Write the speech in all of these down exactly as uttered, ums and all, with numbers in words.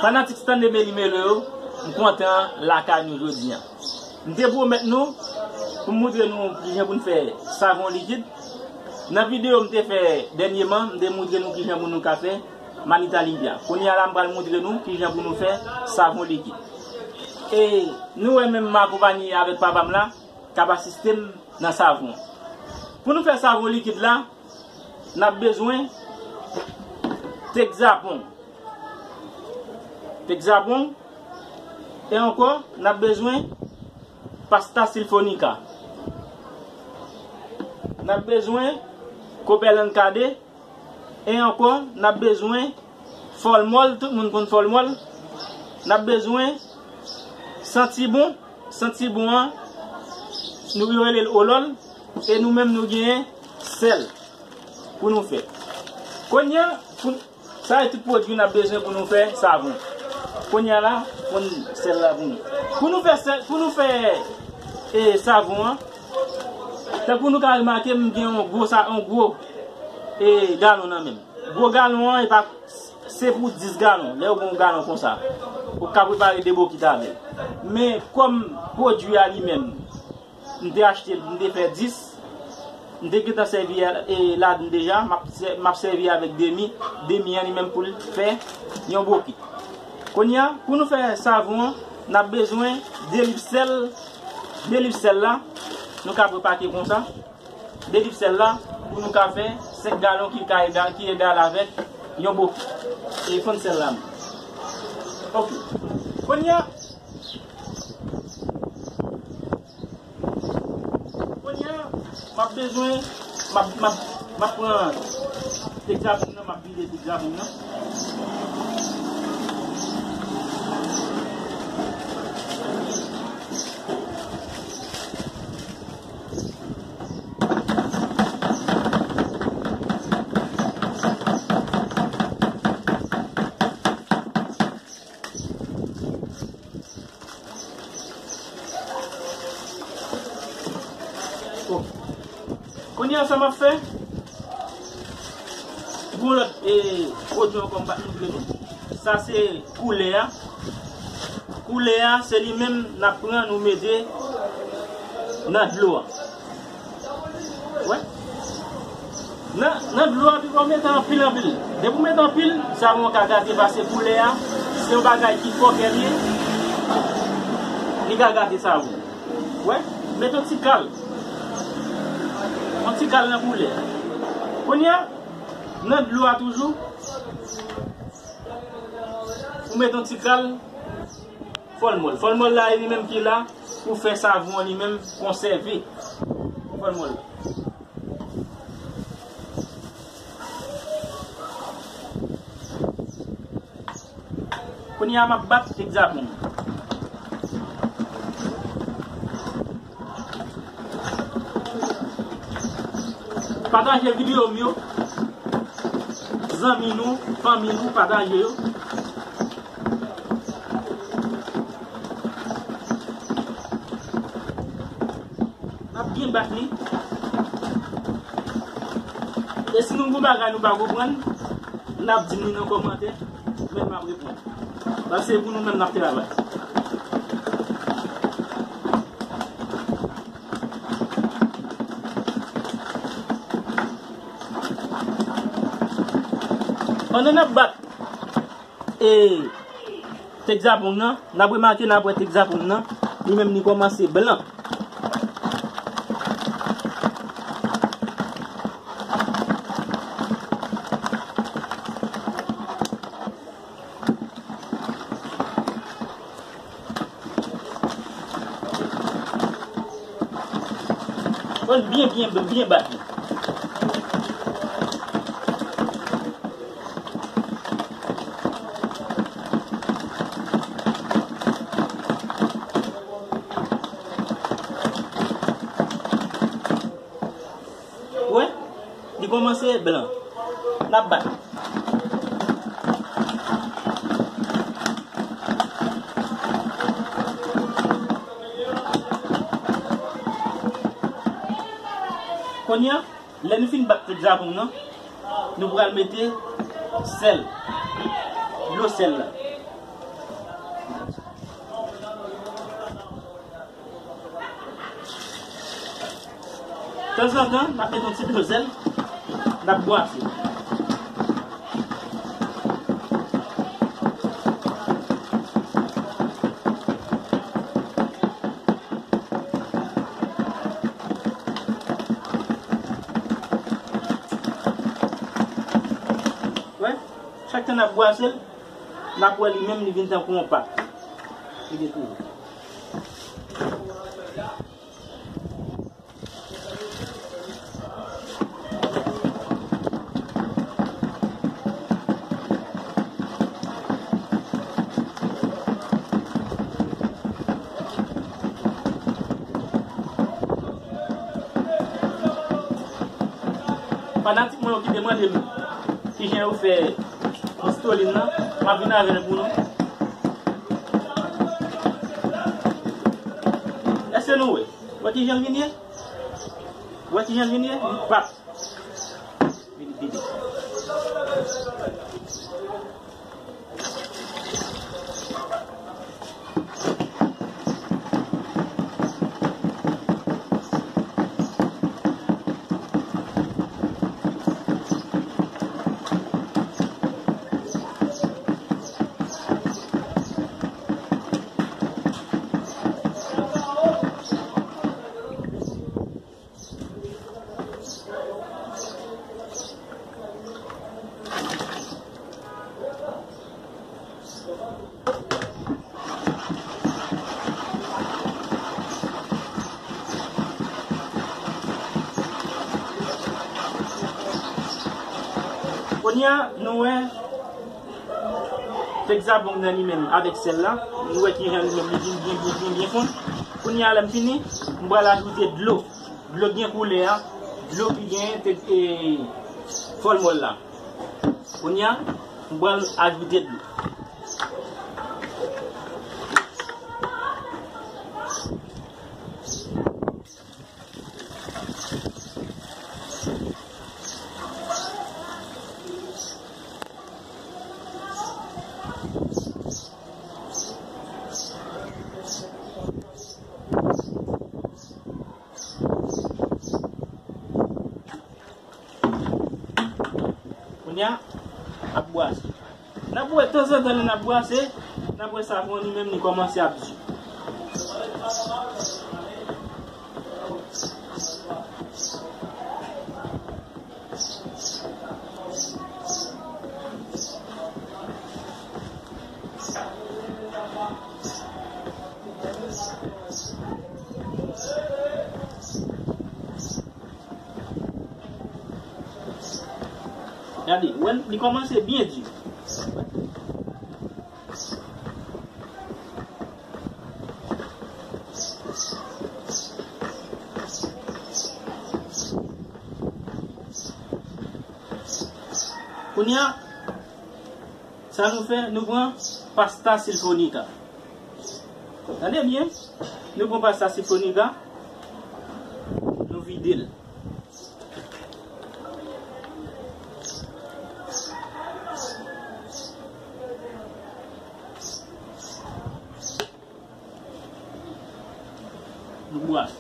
Fanatik Stanley Meli Melo yo, m kontan lakay nou jodi a. M te pwomèt nou pou m moutre nou kijan pou n fè savon likid. Nan videyo m te fè dènyèman, m te moutre nou kijan pou nou ka fè Manita Limpia. Kounye a la, m pral moutre nou kijan pou nou fè savon likid. E nou wè menm m akonpaye avèk papa m la k ap asiste m nan savon. Pou nou fè savon likid la, n ap bezwen Texapon. Texapon. E ankò, n ap bezwen pasta silfonika. N ap bezwen kobèl an kade. E ankò, n ap bezwen fòlmòl, tout moun konn fòlmòl. N ap bezwen santibon, santibon an, nou rele l olòl, e nou menm nou genyen sèl pou nou fè. Kounye a, pou, sa e tout pwodui n ap bezwen pou nou fè savon. Kounye a la, pou n sèl la pou nou. Pou nou fè sèl, pou nou fè, e, savon an, tankou nou ka remake, m gen yon gwo sa, yon gwo, e, galon nan men m. Gwo galon an, e pa, se pou dis galon. Lè w gen yon galon konsa, ou ka prepare de bokit avè l. Men kòm pwodui a li menm, m te achte l, m te fè dis, m te gentan sèvi a, e, ladan deja, m ap sè-, m ap sèvi avèk demi, demi an li menm pou l fè yon bokit. Kounye a, pou nou fè savon an, n ap bezwen de liv sèl, de liv sèl la, nou ka prepare konsa. De liv sèl la, pou nou ka fè senk galon ki ka egal, ki egal avèk yon bokit. E fann sèl la menm. Ok. Kounye a, kounye a, m ap bezwen, m ap, m ap, m ap pran Texapon nan, m ap vide Texapon nan. Bon. Kounye a, sa m ap fè, gon lòt, e, pwodui ankò m pa t montre nou. Sa se koulè a. Koulè a, se li menm n ap pran, nou mete nan dlo a. Wè. Nan, nan dlo a, pi fò mete anpil, anpil. Depi w mete anpil, savon an ka gate, paske koulè a, se yon bagay ki fò kè l ye, li ka gate savon. Wè, mete yon ti kal. Yon ti kal nan koulè. Kounye a, nan dlo a toujou, ou mete yon ti kal fòlmòl. Fòlmòl la, e li menm ki la pou fè savon an li menm konsève. Fòlmòl la. Kounye a, m ap bat Texapon. Pataje videyo m yo. Zanmi nou, fanmi nou, pataje yo. N ap byen bat li. E si nou gon bagay nou pa konprann, n ap di m li nan kòmantè, men m ap reponn. Paske se pou nou menm n ap travay. Pandan n ap bat, e, Texapon nan, n ap remake, n ap wè Texapon nan, li menm li kòmanse blan. Fò l byen, byen, byen bat li. Wè, li kòmanse blan. N ap bat. Kounye a, lè nou fin bat Texapon nan, nou pral mete sèl. Dlo Sèl la. Tanzantan, n ap mete yon ti dlo sèl, n ap bwase. Wè, chak tan n ap bwase l, n ap wè li menm, li vin tankou yon pat. Li gen tou. Fanatik mwen yo ki te mande m kijan yo fè mistolin nan, m ap vin avè l pou nou. Èske nou wè? Wè kijan l vin ye? Wè kijan l vin ye? Li pap. Vin vide. Kounye a, nou wè tèk zabong nan li menm avèk sèl la. Nou wè kijan li menm li vin byen, byen, byen, byen fonn. Kounye a, lè m fini, m pral ajoute dlo. Dlo ki gen koulè a, dlo ki gen tèk, e, fòlmòl la. Kounye a, m pral ajoute dlo. Kounye a, n ap bwase. N ap wè tanzantan lè n ap bwase, n ap wè savon li menm li kòmanse ap di. Gade, wè, li kòmanse byen di. Kounye a, sa nou fè, nou pran pasta silfonika. Tande byen, nou pran pasta silfonika, nou vide l. Nou bwase.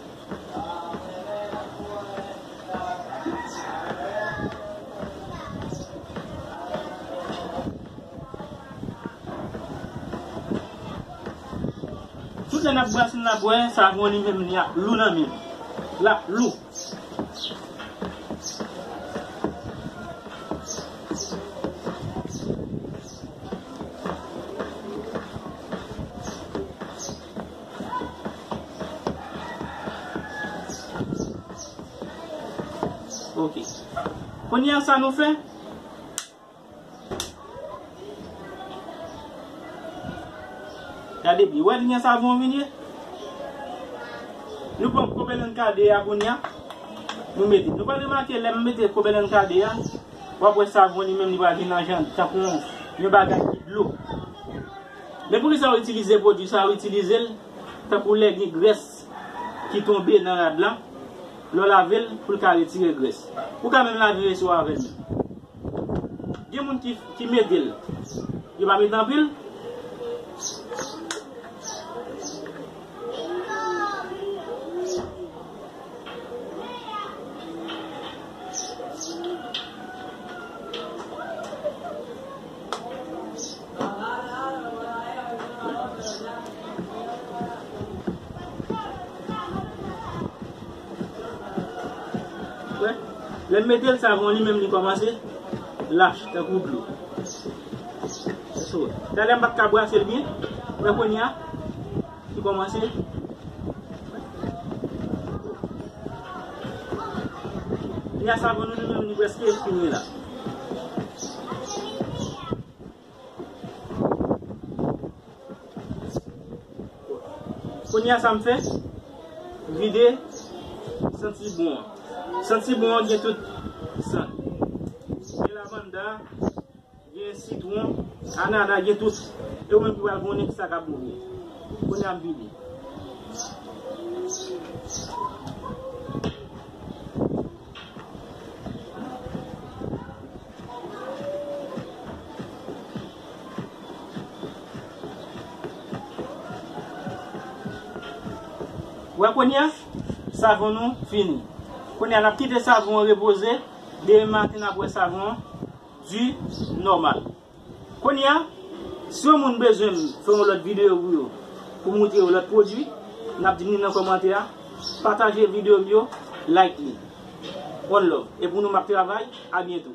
Tout lè n ap bwase, n ap wè savon li menm li ap lou nan men nou. L ap lou. Ok. Kounye a sa nou fè? Gade byen, wè kijan savon vin ye? Nou pran kobelenn kade a kounye a, nou mete. Nou pral remake lè m mete kobelenn kade a, w ap wè savon li menm li pral vin nan jan tankou yon, yon bagay ki dlo. Men poukisa w itilize pwodui sa? W itilize l tankou lè gen grès ki tonbe nan rad la, lè w lave l pou l ka retire grès. Ou ka menm lave veso avè l menm. Gen moun ki, ki mete l. Yo pa mete anpil. Wè, lè m mete l, savon li menm li kòmanse lach tankou dlo. So, talè m pa t ka brase l byen, men kounye a, li kòmanse. Kounye a, savon nou li menm li prèske fini la. Kounye a sa m fè, vide sant sibwon an. Sant sibwon an gen tout sant. Gen lavanda, gen sitwon, anana, gen tout. E ou menm ki pral konnen kisa k ap boule. Kounye a m vide. Wè kounye a, savon nou fini. Kounye a, n ap kite savon an repoze. Demen maten, n ap wè savon an di nòmal. Kounye a, si yon moun bezwen m fè yon lòt videyo pou yo, pou moutre yo lòt pwodui, n ap di m li nan kòmantè a, pataje videyo m yo, like li. One love. E pou nou, m ap travay. A byento.